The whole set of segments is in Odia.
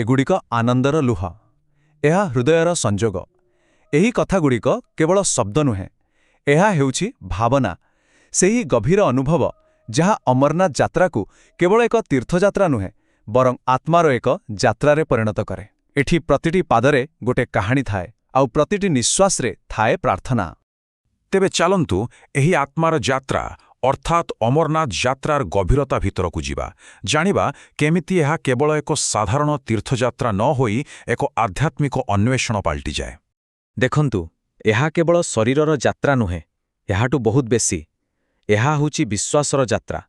ଏଗୁଡ଼ିକ ଆନନ୍ଦର ଲୁହ। ଏହା ହୃଦୟର ସଂଯୋଗ। ଏହି କଥାଗୁଡ଼ିକ କେବଳ ଶବ୍ଦ ନୁହେଁ, ଏହା ହେଉଛି ଭାବନା, ସେହି ଗଭୀର ଅନୁଭବ ଯାହା ଅମରନାଥ ଯାତ୍ରାକୁ କେବଳ ଏକ ତୀର୍ଥଯାତ୍ରା ନୁହେଁ, ବରଂ ଆତ୍ମାର ଏକ ଯାତ୍ରାରେ ପରିଣତ କରେ। ଏଠି ପ୍ରତିଟି ପାଦରେ ଗୋଟେ କାହାଣୀ ଥାଏ ଆଉ ପ୍ରତିଟି ନିଶ୍ୱାସରେ ଥାଏ ପ୍ରାର୍ଥନା। ତେବେ ଚାଲନ୍ତୁ, ଏହି ଆତ୍ମାର ଯାତ୍ରା ଅର୍ଥାତ୍ ଅମରନାଥ ଯାତ୍ରାର ଗଭୀରତା ଭିତରକୁ ଯିବା। ଜାଣିବା କେମିତି ଏହା କେବଳ ଏକ ସାଧାରଣ ତୀର୍ଥଯାତ୍ରା ନ ହୋଇ ଏକ ଆଧ୍ୟାତ୍ମିକ ଅନ୍ୱେଷଣ ପାଲଟିଯାଏ। ଦେଖନ୍ତୁ, ଏହା କେବଳ ଶରୀରର ଯାତ୍ରା ନୁହେଁ, ଏହାଠୁ ବହୁତ ବେଶୀ। ଏହା ହେଉଛି ବିଶ୍ୱାସର ଯାତ୍ରା।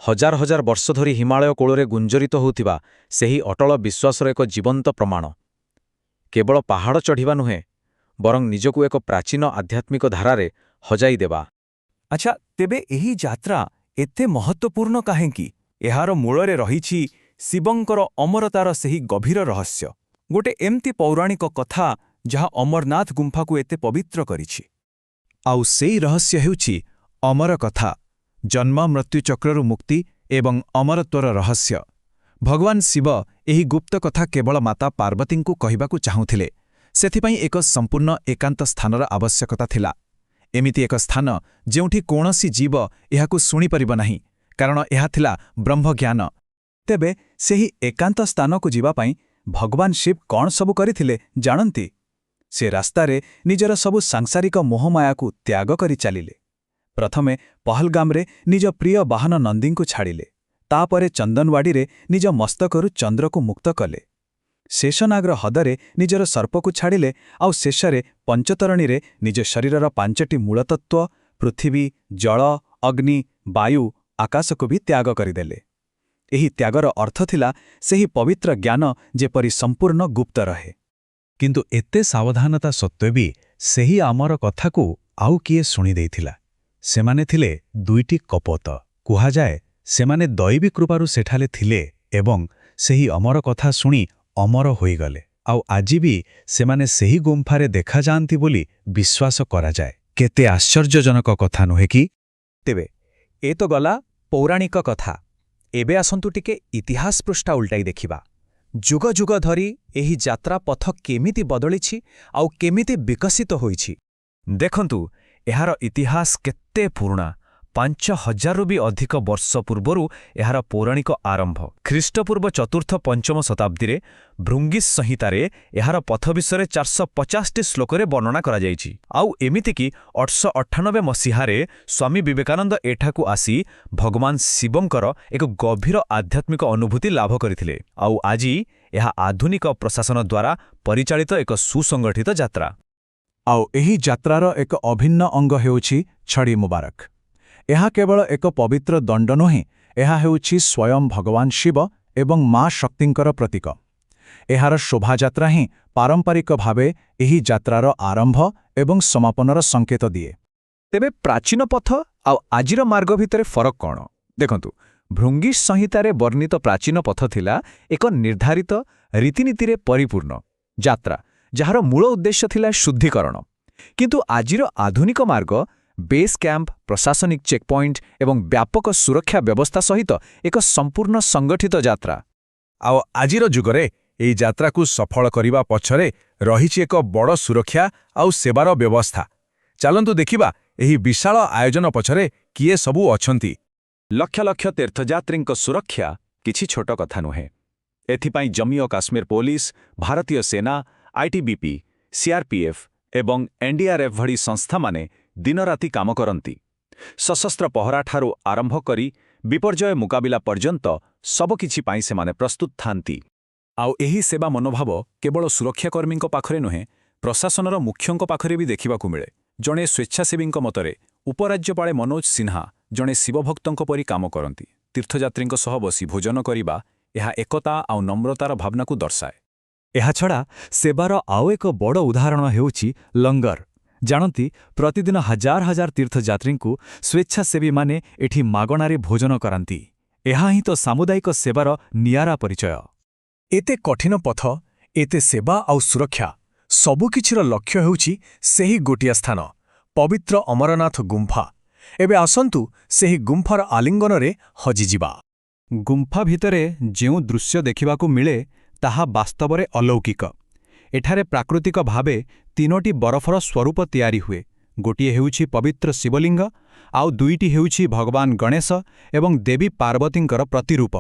ହଜାର ହଜାର ବର୍ଷ ଧରି ହିମାଳୟ କୋଳରେ ଗୁଞ୍ଜରିତ ହେଉଥିବା ସେହି ଅଟଳ ବିଶ୍ୱାସର ଏକ ଜୀବନ୍ତ ପ୍ରମାଣ। କେବଳ ପାହାଡ଼ ଚଢ଼ିବା ନୁହେଁ, ବରଂ ନିଜକୁ ଏକ ପ୍ରାଚୀନ ଆଧ୍ୟାତ୍ମିକ ଧାରାରେ ହଜାଇ ଦେବା। ଆଚ୍ଛା, ତେବେ ଏହି ଯାତ୍ରା ଏତେ ମହତ୍ତ୍ୱପୂର୍ଣ୍ଣ କାହିଁକି? ଏହାର ମୂଳରେ ରହିଛି ଶିବଙ୍କର ଅମରତାର ସେହି ଗଭୀର ରହସ୍ୟ, ଗୋଟେ ଏମିତି ପୌରାଣିକ କଥା ଯାହା ଅମରନାଥ ଗୁମ୍ଫାକୁ ଏତେ ପବିତ୍ର କରିଛି। ଆଉ ସେଇ ରହସ୍ୟ ହେଉଛି ଅମର କଥା, ଜନ୍ମ ମୃତ୍ୟୁ ଚକ୍ରରୁ ମୁକ୍ତି ଏବଂ ଅମରତ୍ୱର ରହସ୍ୟ। ଭଗବାନ ଶିବ ଏହି ଗୁପ୍ତ କଥା କେବଳ ମାତା ପାର୍ବତୀଙ୍କୁ କହିବାକୁ ଚାହୁଁଥିଲେ। ସେଥିପାଇଁ ଏକ ସମ୍ପୂର୍ଣ୍ଣ ଏକାନ୍ତ ସ୍ଥାନର ଆବଶ୍ୟକତା ଥିଲା, ଏମିତି ଏକ ସ୍ଥାନ ଯେଉଁଠି କୌଣସି ଜୀବ ଏହାକୁ ଶୁଣିପାରିବ ନାହିଁ, କାରଣ ଏହା ଥିଲା ବ୍ରହ୍ମଜ୍ଞାନ। ତେବେ ସେହି ଏକାନ୍ତ ସ୍ଥାନକୁ ଯିବା ପାଇଁ ଭଗବାନ ଶିବ କ'ଣ ସବୁ କରିଥିଲେ ଜାଣନ୍ତି? ସେ ରାସ୍ତାରେ ନିଜର ସବୁ ସାଂସାରିକ ମୋହମାୟାକୁ ତ୍ୟାଗ କରି ଚାଲିଲେ। ପ୍ରଥମେ ପହଲଗାମରେ ନିଜ ପ୍ରିୟ ବାହନ ନନ୍ଦୀଙ୍କୁ ଛାଡ଼ିଲେ। ତାପରେ ଚନ୍ଦନୱାଡ଼ିରେ ନିଜ ମସ୍ତକରୁ ଚନ୍ଦ୍ରକୁ ମୁକ୍ତ କଲେ। ଶେଷନାଗର ହ୍ରଦରେ ନିଜର ସର୍ପକୁ ଛାଡ଼ିଲେ ଆଉ ଶେଷରେ ପଞ୍ଚତରଣୀରେ ନିଜ ଶରୀରର ପାଞ୍ଚଟି ମୂଳତତ୍ତ୍ୱ ପୃଥିବୀ, ଜଳ, ଅଗ୍ନି, ବାୟୁ, ଆକାଶକୁ ବି ତ୍ୟାଗ କରିଦେଲେ। ଏହି ତ୍ୟାଗର ଅର୍ଥ ଥିଲା ସେହି ପବିତ୍ର ଜ୍ଞାନ ଯେପରି ସମ୍ପୂର୍ଣ୍ଣ ଗୁପ୍ତ ରହେ। କିନ୍ତୁ ଏତେ ସାବଧାନତା ସତ୍ତ୍ୱେ ବି ସେହି ଅମର କଥାକୁ ଆଉ କିଏ ଶୁଣିଦେଇଥିଲା। ସେମାନେ ଥିଲେ ଦୁଇଟି କପୋତ। କୁହାଯାଏ, ସେମାନେ ଦୈବୀ କୃପାରୁ ସେଠାରେ ଥିଲେ ଏବଂ ସେହି ଅମର କଥା ଶୁଣି ଅମର ହୋଇଗଲେ। ଆଉ ଆଜି ବି ସେମାନେ ସେହି ଗୁମ୍ଫାରେ ଦେଖାଯାଆନ୍ତି ବୋଲି ବିଶ୍ୱାସ କରାଯାଏ। କେତେ ଆଶ୍ଚର୍ଯ୍ୟଜନକ କଥା ନୁହେଁ କି? ତେବେ ଏ ତ ଗଲା ପୌରାଣିକ କଥା। ଏବେ ଆସନ୍ତୁ ଟିକେ ଇତିହାସ ପୃଷ୍ଠା ଉଲଟାଇ ଦେଖିବା। ଯୁଗ ଯୁଗ ଧରି ଏହି ଯାତ୍ରା ପଥ କେମିତି ବଦଳିଛି ଆଉ କେମିତି ବିକଶିତ ହୋଇଛି। ଦେଖନ୍ତୁ, ଏହାର ଇତିହାସ କେତେ ପୁରୁଣା। 5000ରୁ ବି ଅଧିକ ବର୍ଷ ପୂର୍ବରୁ ଏହାର ପୌରାଣିକ ଆରମ୍ଭ। ଖ୍ରୀଷ୍ଟପୂର୍ବ ଚତୁର୍ଥ ପଞ୍ଚମ ଶତାବ୍ଦୀରେ ଭୃଙ୍ଗି ସଂହିତାରେ ଏହାର ପଥ ବିଷୟରେ 450ଟି ଶ୍ଲୋକରେ ବର୍ଣ୍ଣନା କରାଯାଇଛି। ଆଉ ଏମିତିକି 1898 ମସିହାରେ ସ୍ୱାମୀ ବିବେକାନନ୍ଦ ଏଠାକୁ ଆସି ଭଗବାନ ଶିବଙ୍କର ଏକ ଗଭୀର ଆଧ୍ୟାତ୍ମିକ ଅନୁଭୂତି ଲାଭ କରିଥିଲେ। ଆଉ ଆଜି ଏହା ଆଧୁନିକ ପ୍ରଶାସନ ଦ୍ୱାରା ପରିଚାଳିତ ଏକ ସୁସଂଗଠିତ ଯାତ୍ରା। ଆଉ ଏହି ଯାତ୍ରାର ଏକ ଅଭିନ୍ନ ଅଙ୍ଗ ହେଉଛି ଛଡ଼ି ମୁବାରକ। ଏହା କେବଳ ଏକ ପବିତ୍ର ଦଣ୍ଡ ନୁହେଁ, ଏହା ହେଉଛି ସ୍ୱୟଂ ଭଗବାନ ଶିବ ଏବଂ ମା ଶକ୍ତିଙ୍କର ପ୍ରତୀକ। ଏହାର ଶୋଭାଯାତ୍ରା ହିଁ ପାରମ୍ପରିକ ଭାବେ ଏହି ଯାତ୍ରାର ଆରମ୍ଭ ଏବଂ ସମାପନର ସଂକେତ ଦିଏ। ତେବେ ପ୍ରାଚୀନ ପଥ ଆଉ ଆଜିର ମାର୍ଗ ଭିତରେ ଫରକ କ'ଣ? ଦେଖନ୍ତୁ, ଭୃଙ୍ଗି ସଂହିତାରେ ବର୍ଣ୍ଣିତ ପ୍ରାଚୀନ ପଥ ଥିଲା ଏକ ନିର୍ଦ୍ଧାରିତ ରୀତିନୀତିରେ ପରିପୂର୍ଣ୍ଣ ଯାତ୍ରା, ଯାହାର ମୂଳ ଉଦ୍ଦେଶ୍ୟ ଥିଲା ଶୁଦ୍ଧିକରଣ। କିନ୍ତୁ ଆଜିର ଆଧୁନିକ ମାର୍ଗ ବେସ୍ କ୍ୟାମ୍ପ, ପ୍ରଶାସନିକ ଚେକପଏଣ୍ଟ ଏବଂ ବ୍ୟାପକ ସୁରକ୍ଷା ବ୍ୟବସ୍ଥା ସହିତ ଏକ ସମ୍ପୂର୍ଣ୍ଣ ସଂଗଠିତ ଯାତ୍ରା। ଆଉ ଆଜିର ଯୁଗରେ ଏହି ଯାତ୍ରାକୁ ସଫଳ କରିବା ପଛରେ ରହିଛି ଏକ ବଡ଼ ସୁରକ୍ଷା ଆଉ ସେବାର ବ୍ୟବସ୍ଥା। ଚାଲନ୍ତୁ ଦେଖିବା, ଏହି ବିଶାଳ ଆୟୋଜନ ପଛରେ କିଏ ସବୁ ଅଛନ୍ତି। ଲକ୍ଷ ଲକ୍ଷ ତୀର୍ଥଯାତ୍ରୀଙ୍କ ସୁରକ୍ଷା କିଛି ଛୋଟ କଥା ନୁହେଁ। ଏଥିପାଇଁ ଜମ୍ମୁ ଓ କାଶ୍ମୀର ପୋଲିସ, ଭାରତୀୟ ସେନା, ଆଇଟିବିପି, ସିଆର୍ପିଏଫ୍ ଏବଂ ଏନ୍ଡିଆର୍ଏଫ୍ ଭଳି ସଂସ୍ଥାମାନେ ଦିନରାତି କାମ କରନ୍ତି। ସଶସ୍ତ୍ର ପହରାଠାରୁ ଆରମ୍ଭ କରି ବିପର୍ଯ୍ୟୟ ମୁକାବିଲା ପର୍ଯ୍ୟନ୍ତ ସବୁକିଛି ପାଇଁ ସେମାନେ ପ୍ରସ୍ତୁତ ଥାନ୍ତି। ଆଉ ଏହି ସେବା ମନୋଭାବ କେବଳ ସୁରକ୍ଷାକର୍ମୀଙ୍କ ପାଖରେ ନୁହେଁ, ପ୍ରଶାସନର ମୁଖ୍ୟଙ୍କ ପାଖରେ ବି ଦେଖିବାକୁ ମିଳେ। ଜଣେ ସ୍ୱେଚ୍ଛାସେବୀଙ୍କ ମତରେ ଉପରାଜ୍ୟପାଳ ମନୋଜ ସିହ୍ନା ଜଣେ ଶିବଭକ୍ତଙ୍କ ପରି କାମ କରନ୍ତି। ତୀର୍ଥଯାତ୍ରୀଙ୍କ ସହ ବସି ଭୋଜନ କରିବା, ଏହା ଏକତା ଆଉ ନମ୍ରତାର ଭାବନାକୁ ଦର୍ଶାଏ। ଏହାଛଡ଼ା ସେବାର ଆଉ ଏକ ବଡ଼ ଉଦାହରଣ ହେଉଛି ଲଙ୍ଗର। ଜାଣନ୍ତି, ପ୍ରତିଦିନ ହଜାର ହଜାର ତୀର୍ଥଯାତ୍ରୀଙ୍କୁ ସ୍ୱେଚ୍ଛାସେବୀମାନେ ଏଠି ମାଗଣାରେ ଭୋଜନ କରାନ୍ତି। ଏହା ହିଁ ତ ସାମୁଦାୟିକ ସେବାର ନିଆରା ପରିଚୟ। ଏତେ କଠିନ ପଥ, ଏତେ ସେବା ଆଉ ସୁରକ୍ଷା, ସବୁକିଛିର ଲକ୍ଷ୍ୟ ହେଉଛି ସେହି ଗୋଟିଏ ସ୍ଥାନ, ପବିତ୍ର ଅମରନାଥ ଗୁମ୍ଫା। ଏବେ ଆସନ୍ତୁ, ସେହି ଗୁମ୍ଫାର ଆଲିଙ୍ଗନରେ ହଜିଯିବା। ଗୁମ୍ଫା ଭିତରେ ଯେଉଁ ଦୃଶ୍ୟ ଦେଖିବାକୁ ମିଳେ, ତାହା ବାସ୍ତବରେ ଅଲୌକିକ। ଏଠାରେ ପ୍ରାକୃତିକ ଭାବେ ତିନୋଟି ବରଫର ସ୍ୱରୂପ ତିଆରି ହୁଏ। ଗୋଟିଏ ହେଉଛି ପବିତ୍ର ଶିବଲିଙ୍ଗ, ଆଉ ଦୁଇଟି ହେଉଛି ଭଗବାନ ଗଣେଶ ଏବଂ ଦେବୀ ପାର୍ବତୀଙ୍କର ପ୍ରତିରୂପ।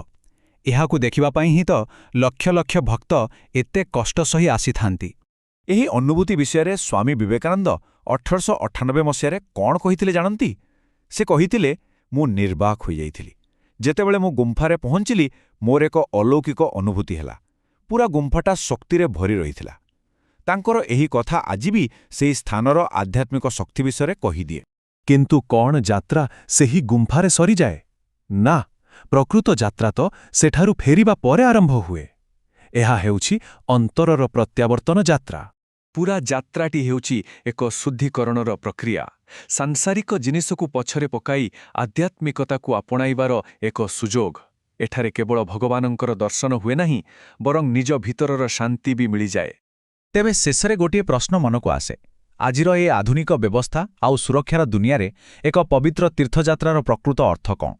ଏହାକୁ ଦେଖିବା ପାଇଁ ହିଁ ତ ଲକ୍ଷ ଲକ୍ଷ ଭକ୍ତ ଏତେ କଷ୍ଟ ସହି ଆସିଥାନ୍ତି। ଏହି ଅନୁଭୂତି ବିଷୟରେ ସ୍ୱାମୀ ବିବେକାନନ୍ଦ 1898 ମସିହାରେ କ'ଣ କହିଥିଲେ ଜାଣନ୍ତି? ସେ କହିଥିଲେ, ମୁଁ ନିର୍ବାକ ହୋଇଯାଇଥିଲି। ଯେତେବେଳେ ମୁଁ ଗୁମ୍ଫାରେ ପହଞ୍ଚିଲି, ମୋର ଏକ ଅଲୌକିକ ଅନୁଭୂତି ହେଲା। ପୁରା ଗୁମ୍ଫାଟା ଶକ୍ତିରେ ଭରି ରହିଥିଲା। ତାଙ୍କର ଏହି କଥା ଆଜି ବି ସେହି ସ୍ଥାନର ଆଧ୍ୟାତ୍ମିକ ଶକ୍ତି ବିଷୟରେ କହିଦିଏ। କିନ୍ତୁ କ'ଣ ଯାତ୍ରା ସେହି ଗୁମ୍ଫାରେ ସରିଯାଏ? ନା, ପ୍ରକୃତ ଯାତ୍ରା ତ ସେଠାରୁ ଫେରିବା ପରେ ଆରମ୍ଭ ହୁଏ। ଏହା ହେଉଛି ଅନ୍ତରର ପ୍ରତ୍ୟାବର୍ତ୍ତନ ଯାତ୍ରା। ପୁରା ଯାତ୍ରାଟି ହେଉଛି ଏକ ଶୁଦ୍ଧିକରଣର ପ୍ରକ୍ରିୟା, ସାଂସାରିକ ଜିନିଷକୁ ପଛରେ ପକାଇ ଆଧ୍ୟାତ୍ମିକତାକୁ ଆପଣାଇବାର ଏକ ସୁଯୋଗ। ଏଠାରେ କେବଳ ଭଗବାନଙ୍କର ଦର୍ଶନ ହୁଏ ନାହିଁ, ବରଂ ନିଜ ଭିତରର ଶାନ୍ତି ବି ମିଳିଯାଏ। ତେବେ ଶେଷରେ ଗୋଟିଏ ପ୍ରଶ୍ନ ମନକୁ ଆସେ। ଆଜିର ଏ ଆଧୁନିକ ବ୍ୟବସ୍ଥା ଆଉ ସୁରକ୍ଷାର ଦୁନିଆରେ ଏକ ପବିତ୍ର ତୀର୍ଥଯାତ୍ରାର ପ୍ରକୃତ ଅର୍ଥ କ'ଣ?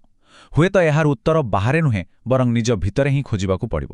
ହୁଏତ ଏହାର ଉତ୍ତର ବାହାରେ ନୁହେଁ, ବରଂ ନିଜ ଭିତରେ ହିଁ ଖୋଜିବାକୁ ପଡ଼ିବ।